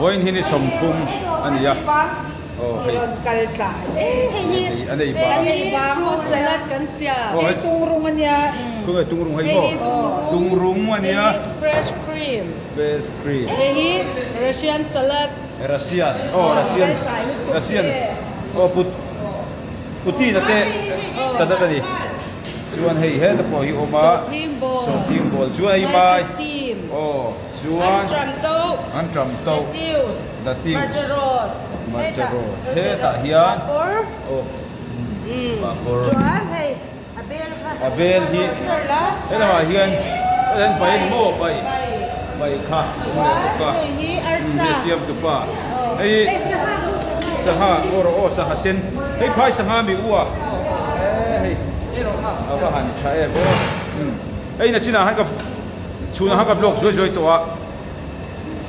Vawiin hi ni 30 a ni a. Aw hei. Rawn kal tlai. Hei hi Hei a nei bang. A nei bang fruit salad kan siam. Aw Hei tungrung a nia. Khawnge tungrung hei maw? Hei hi tungrung. Tungrung a nia. Hei hi fresh cream. Fresh cream. Hei hi Russian salad. Russian. Aw Russian. Russian. Aw put Putin a te salad a ni. Chuan hei heta pawh hi awm a. Sawhthing ball. Sawhthing ball. Chuan hei mai. Aw chuan. An tram to. An tram to. Lettuce. Lettuce. Hmarcha rawt. Hmarcha rawt. Hetah hian. Papawr. Aw. Papawr. Chuan hei a bel kha. A bel hi. Helamah hian hetah hian bai a ni maw bai. Bai kha awm leh bawk a. Chuan hei hi arsa. Hei siam tupa. Hei sangha aw rawh aw sangha sen. Hei phai sangha mi u a. Hei a va han tha em aw. Hei nachinah khan ka chhunah khan ka vlog zuai zuai tawh a.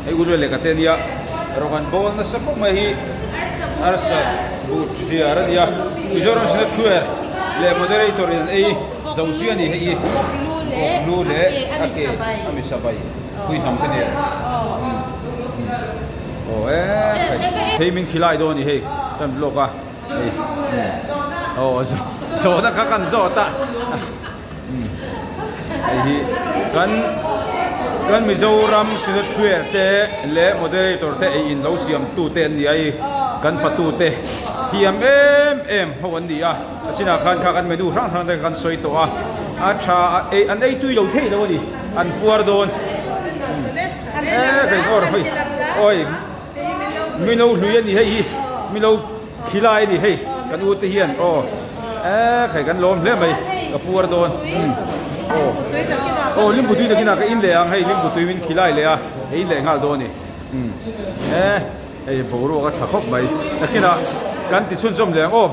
Hei u leh ka te ania rawng an bawl nasa khawp mai hi arsa buh ziar a nia Mizoram Synod Choir leh moderator in an ei zo chi a ni hei hi vawklu leh a ke a misa bai pui hnam te nen aw e hei min khilai dawn a ni hei kan vlog a hei aw zawhna kha kan zawt a. Hei hi kan kan Mizoram Synod Choir te leh Moderator te ei in lo siam tu te an ni a i kan fatu te thiam em em ho an ni a a chinah khan kha kan menu hrang hrang te kan sawi tawh a a tha ei an ei tui lo thei lo a ni an puar dawn e kei awr hei awi mino hlui a ni hei hi mino. Khilai a ni hei kan u te hian aw eek hei kan lawm hle mai ka puar dawn umm aw aw limbu tui takin ah ka in leh ang hei limbu tui min khilai leh a hei in leh nghal dawn a ni umm e hei boruak a tha khawp mai takin ah kan ti chhunzawm leh ang aw.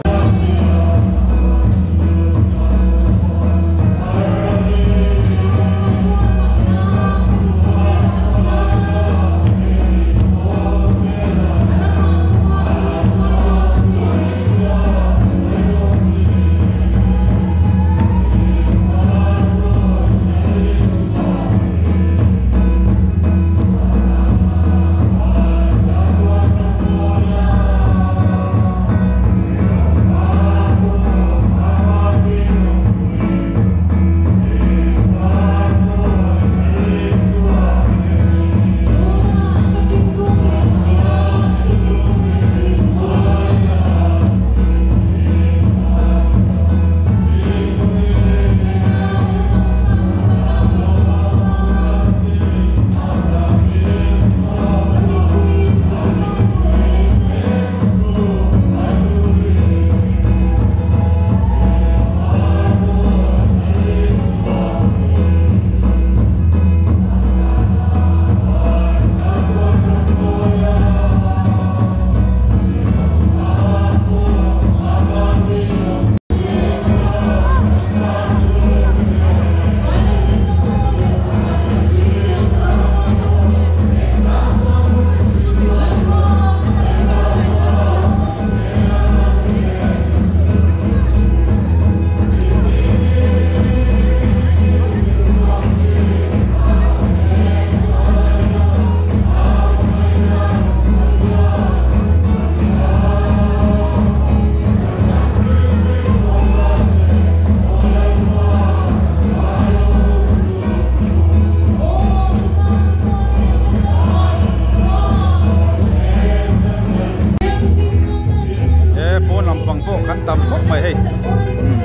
He pawn lampang pawh kan tam khawp mai hei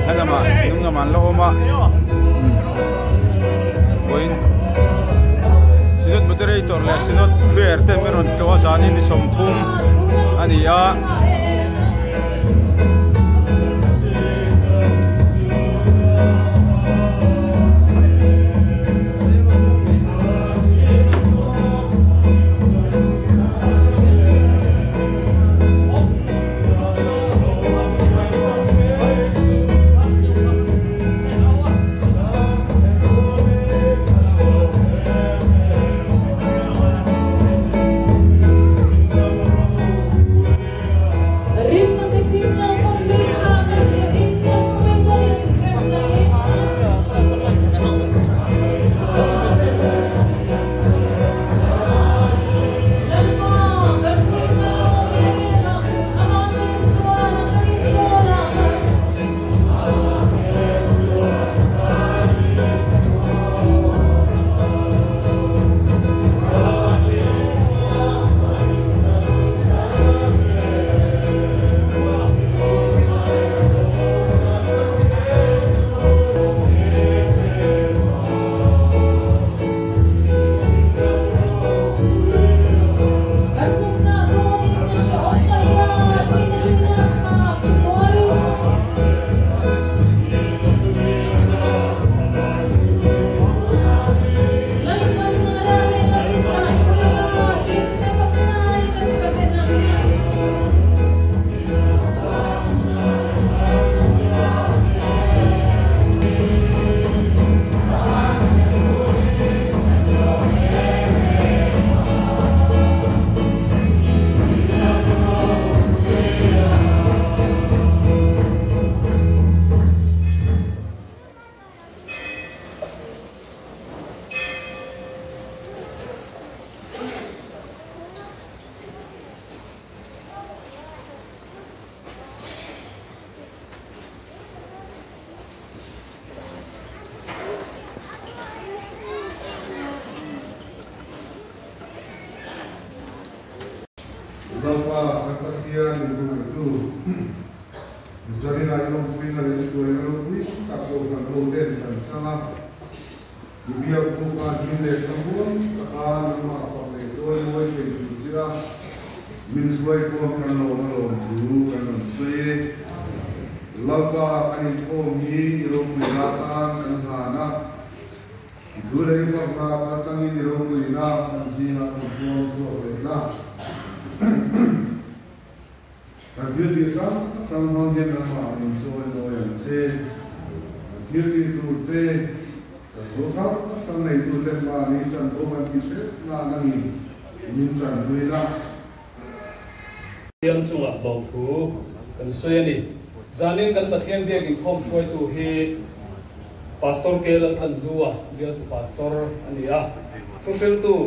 helamah hnung lamah an la awm a vawiin Synod moderator leh Synod prayer te an rawn tlawh a zanin ni 30 a ni a. Lalpa kan Pathian min hmangaihtu Zarina i awmpuina leh hruaina ropui tak Kohhran ho ten kan chang a, i biak buk a hlim leh thlamuan taka nangmah fak leh chawi mawi thei tur che a min hruaikhawm kan lawm a lawm thu kan rawn sawi e. Lalpa kan inkhawm hi i ropuina atan kan hlan a. I thu lei fakna kal tlangin i ropuina kan zingah kan puang chhuak leh la. Kan thil tih hrang hrang hmang hian nangmah min chawi mawi ang che. Kan thil tih tur te, chanvo hrang hrang neitu ten mahni chanvo kan tih hrep na nangin min tanpui la. Pathian chungah lawmthu kan sawi a ni. Zanin kan Pathian biak inkhawm hruaitu hi Pastor K. Laltlanhlua, bialtu Pastor a ni a. Thuhriltu.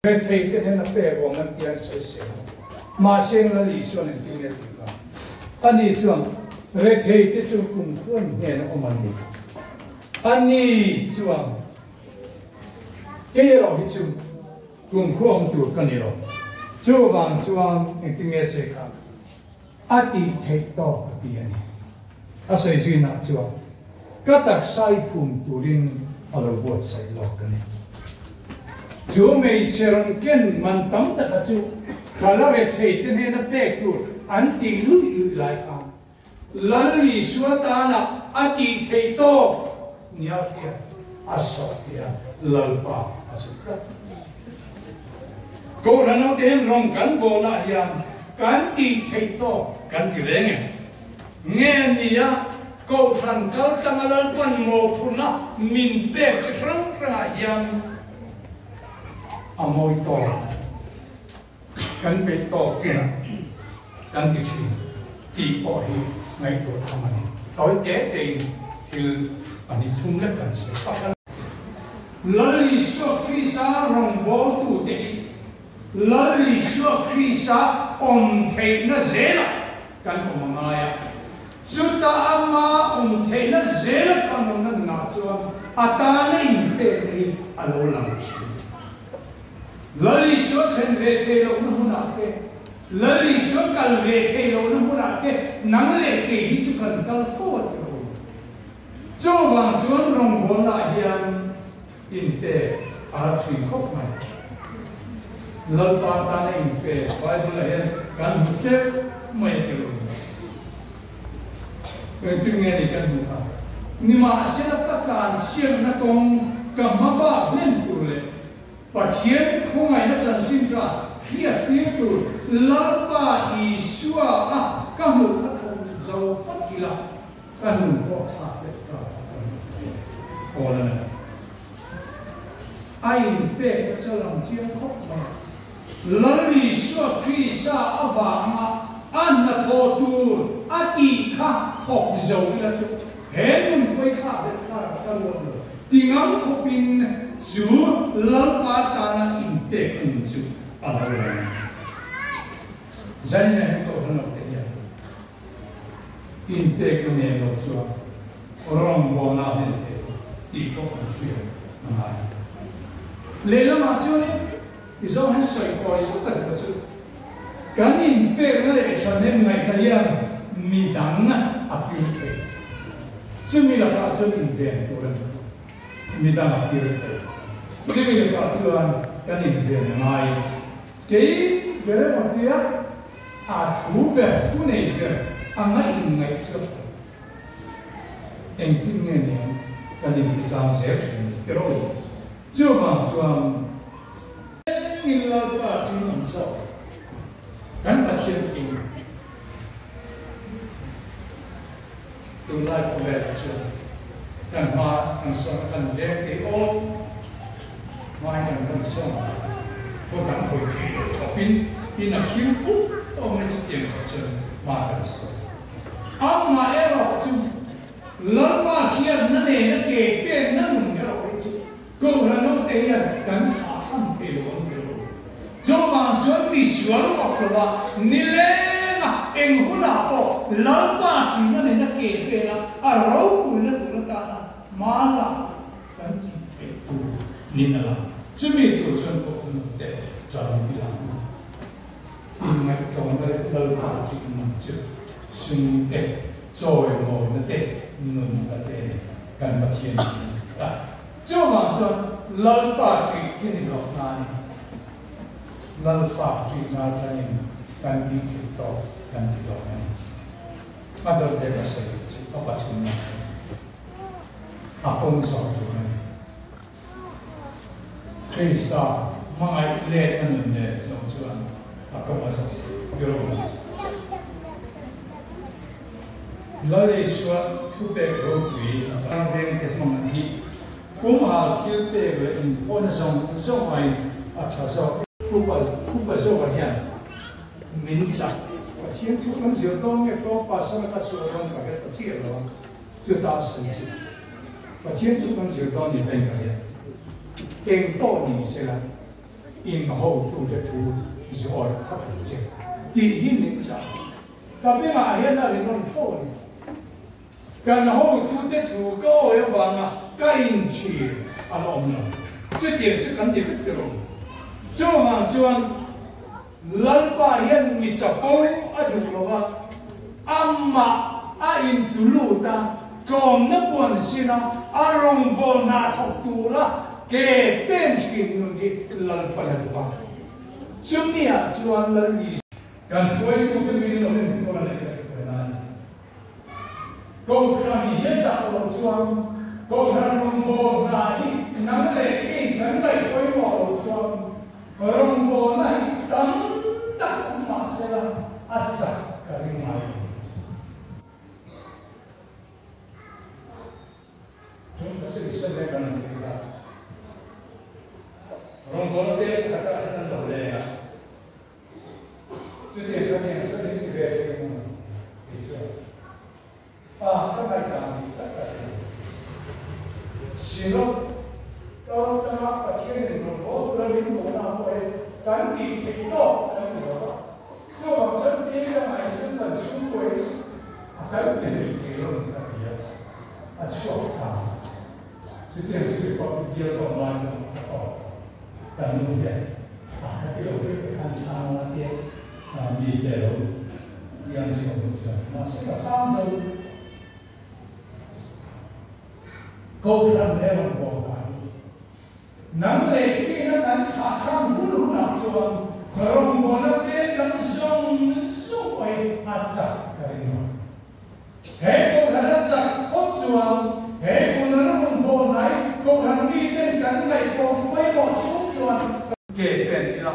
Rethei te hnena pek awm an tia an sawi sel a. Mahse Lal Isuan engtin nge tih kha? Ani chuan rethei te chu kumkhuan hnena awm an ni. Ani chuan kei erawh hi chu kumkhua awm tur ka ni lo. Chuvang chuan engtin nge sawi kha? A tih theih tawk a ti a ni. A sawi zuinah chuan ka taksa i phum turin a lo buatsaih lawk a ni. Chu hmeichhe rawn ken man tam taka chu khala rethei te hnena pek tur an tih luih luih lai khan Lal Isua tana a tih theih tawk nia hriat a sawh tia Lalpa a chu tlat. Kohhran ho te hian rawng kan bawlnah hian kan tih theih tawk kan ti reng em? Nge nia Kohhran kal tlanga Lalpan mawhphurhna min pek chi hrang hrangah hian a mawi tawk kan peih tawk chin kan ti thin tih pawh hi ngaihtuah tham a ni. Tawi te tein thil 2 thum lek kan sawi pakhat. Lal Isua Krista rawngbawltute hi Lal Isua Krista awm theihna zelah kan awm a ngai a. Chuta ama awm theihna zela kan awmna nunah chuan a tana inpekna hi a lo lang thin. Lal Isua thlen ve thei lohna hunah te, Lal Isua kal ve thei lohna hmunah te nang leh kei hi chu kan kal fo a ti ro. Chuvang chuan rawngbawlnaah hian inpek a har thin khawp mai. Lalpa tana inpek Bible-ah hian kan hmu teuh mai a ti ro. Engtin nge ni kan hmuh kha? Nimahsela ka tlansiamna kawng ka hma bak hlen tur leh Pathian khawngaihna chanchin tha hriattir tur Lalpa Isua a ka hmuh kha thawm zo vat ila ka nun pawh thlak leh ta ka hmu thei awl a ni. A inpek te chu a lang chiang khawp mai a. Lal Isua Krista avanga a hnathawh tur a tih kha thawk zo ila chu he nun pawi thlak leh thlak ka ruat lo. Ti ngam khawpin chu Lalpa tana inpek a nun chu a lo lang a. Zaina hian kohhran lo te hian inpekna nen lo chuan rawngbawlna a hlen thei lo tih pawh kan hriat a ngai. Lehlamah chuanin ti zawng hian sawi kawi zuk a ti chu kan inpekna leh thahnem ngaihna hian midang a pir thei. Chumi lakah chuan inven tur a ni thung. Midang a pir thei. Chumi lakah chuan kan inven ngai. Kei ber emaw tia a thu ber, thu nei ber anga inngaih chu a tha. Engtin nge niang kan intitlang zel thin tiraw? Chuvang chuan. Engin Lalpa chu an zawk kan Pathian thu tunlai khawvelah chuan kan hma kan sawn a kan veng thei aw hmai kan rawn sawn khaw dang hawi thei lo thawpin in a khir pup awm e chutiang khawp chuan hma kan sawn amah erawh chu Lalpa hriatna nena ke penna nun erawh hi chu Kohhran ho te hian kan thlah tham thei lo ang tih lo. Chuvang chuan misual awk lova nilenga eng hunah pawh Lalpa ṭihna nena ke pela a ropuina tur atana hma lak kan tih theih tur niin a lang. Chumi tur chuan kohhran ho te ṭan i lang a. Inngaihtlawmna leh Lalpa ṭihna chu sum te, chawimawina te, nunna te kan Pathian hi a ni ta. Chuvang chuan Lalpa ṭih hi ni lo hna ni. Lalpa ṭihna aṭangin kan tih theih tawk kan ti dawn a ni. A dawt leh ka sawi chu a pathumna chu a kawng zawh tur a ni. Krista hmangaih let a nun leh zawng chuan a kawng a zawh theih tirh a. Lal Isua thupek ropui a tar vengte hmang hi kumhal thil pek leh inkhawhna zawng zawng aiin a tha zawk. Upa zawkah hian min chak. Pathian thu kan zir dawn nge tlawm pasal ka chhuah dawn ka hre ta chiah lo a, chuta sawi chu Pathian thu kan zir dawn ni ta in ka hria. Eng pawh ni sela. In hotute thu zawi phawt ang che tih hi min chah. Ka bengah hian a ri nawn fo a ni. Kan hotute thu ka awi avanga ka inchhir a la awm lo. Chutiang chu kan ni vek tawh lo. Chuvang chuan Lalpa hian mi chapo a duh lo va, amah a intulut a, tlawmna puan sin a, a rawngbâwl hna thawk tura ke pen thin nun hi Lalpan a duh a. Chumiah chuan Lal Isua. Kan hruaitute min lo enkawl a leh ka hruai lai a ni. Kohhran hi a chak loh chuan Kohhran rawngbâwl hna hi nang leh kei kan ngaih pawimawh loh chuan rawngbâwlna hi tam tak awm mah sela a chak ka ring ngai lo. Chung kha chu i sawi vek ang tih kha rawngbâwlna peng khatah hian an lo leng a. Chutiang kha nen chuan in ti ve thei ang a tih chuan pa ka ngaihdan dik tak ka hre lo. Synod kal tanga Pathianin rawn haw tura min bawhna pawh hi kan tih theih tawk kan ti lo a, chuvang chuan kei ka ngaih chuan kan chhungkaw hi chu a kal ti hlei thei lo ni ka ti a, a chhuak ta. Chutiang chu Republic bial tawh lai chuan ka tawp. Kan nu hian a kha ti lo vek te khan chhang la te mi te lo iang chhuak duh chuan mahse ka chhang zo Kohhran leh rawn bawl ta hi nang leh kina kan thlah thlang hun hunah chuan rawngbawlna te kan zawng zawng pawh hi a chak ka ring lo. He Kohhran a chak phawt chuan he hmun a rawn bawl hnai Kohhran miten kan ngaihpawh pawimawh chhung chuan ke pen ila,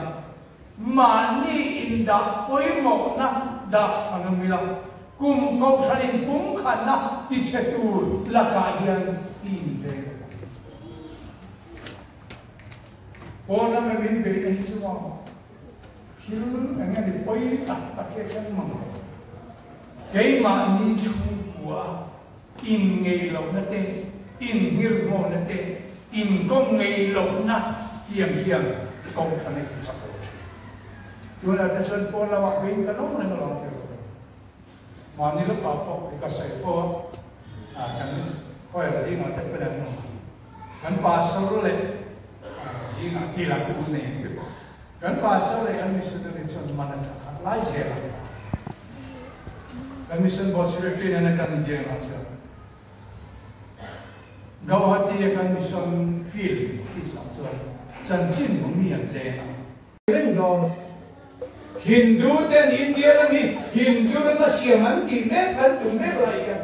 mahni indah pawimawhna dah tha ngam ila, kum Kohhran in pumkhatna tichhe tur lakah hian i inveng ang. Pawn lama min beihna hi chu maw thil eng nge ni pawi tak tak hi a thleng mang lo. Keimahni chhungkua inngeih lohna te, innghirhngawhna te, inkawm ngeih lohna tiang hian Kohhran a inchak lo thin. Tunah te chuan pawn lamah pheiin kan awm reng alawm tih lo. Mahni lawkah pawh i ka sawi fo a, kan choir zingah te pawh an awm. Kan pastor leh zingah thil an un nei ang chi pawh. Kan pastor leh kan missionary chuan man a tha khat lai zel ang ta. Kan mission board secretary nena kan inbiak lah chuan Gauhati a kan mission field office ah chuan chanchin bu mi an leng a. Reng dawn. Hindu ten India ram hi Hindu ram a siam an tih mek an tum mek lai hian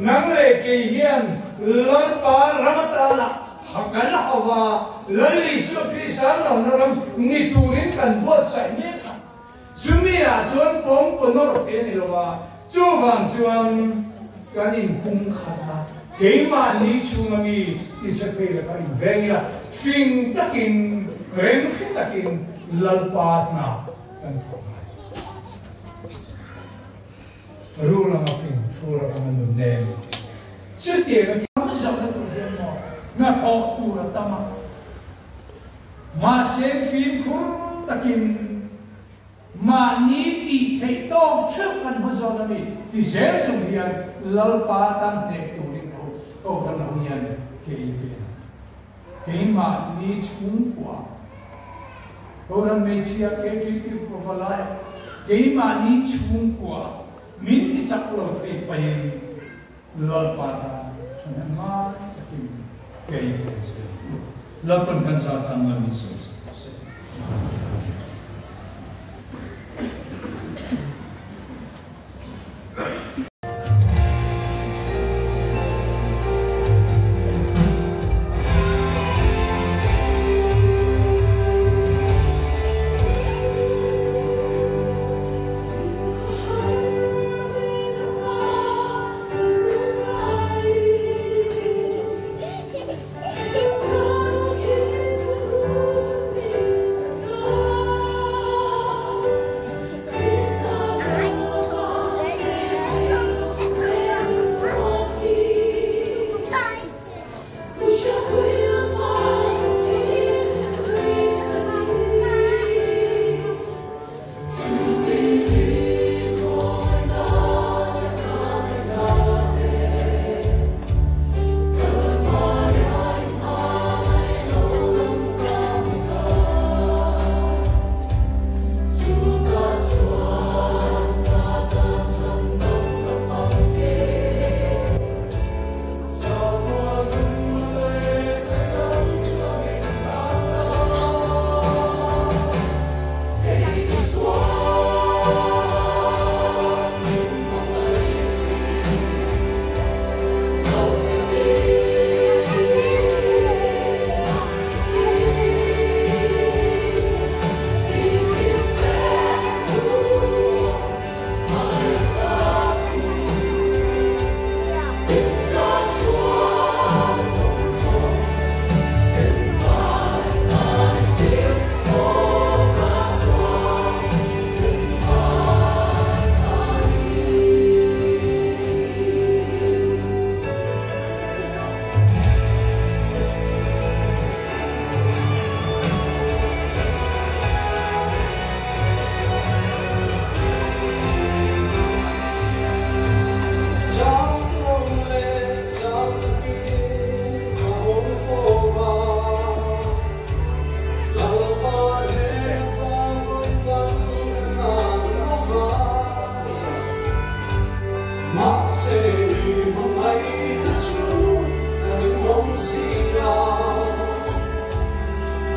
nang leh kei hian Lalpa ram atana kan hau va, Lal Isua Krista lohna ram ni turin kan buatsaih mek a. Chumi ah chuan pawng paw nawr thei a ni lo va, chuvang chuan kan inpum khat a, keimahni chhunga mi Israel laka inveng ila, fing takin, remhre takin Lalpa hna kan thawk ngai. Rul anga fing, thur anga nun nem. Chutiang a tam zauhna tur hian maw hnathawh tur a tam a, mahse fimkhur takin mahni tih theih tawk theuh kan hma zawn a ni ti zel chung hian Lalpa tan hneh turin ho kohhran ho hian ke in pen ang. Keimahni chhungkua Kohhran hmeichhia KTP Pavalai keimahni chhungkua min ti chak lo thei pahin Lalpa tan thahnem ngai takin kei ve zel ang. Lalpan kan zar tan la min sawi sak rawh se.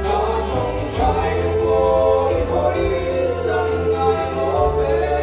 Ka tong chai moi moi sang ngai lo ve.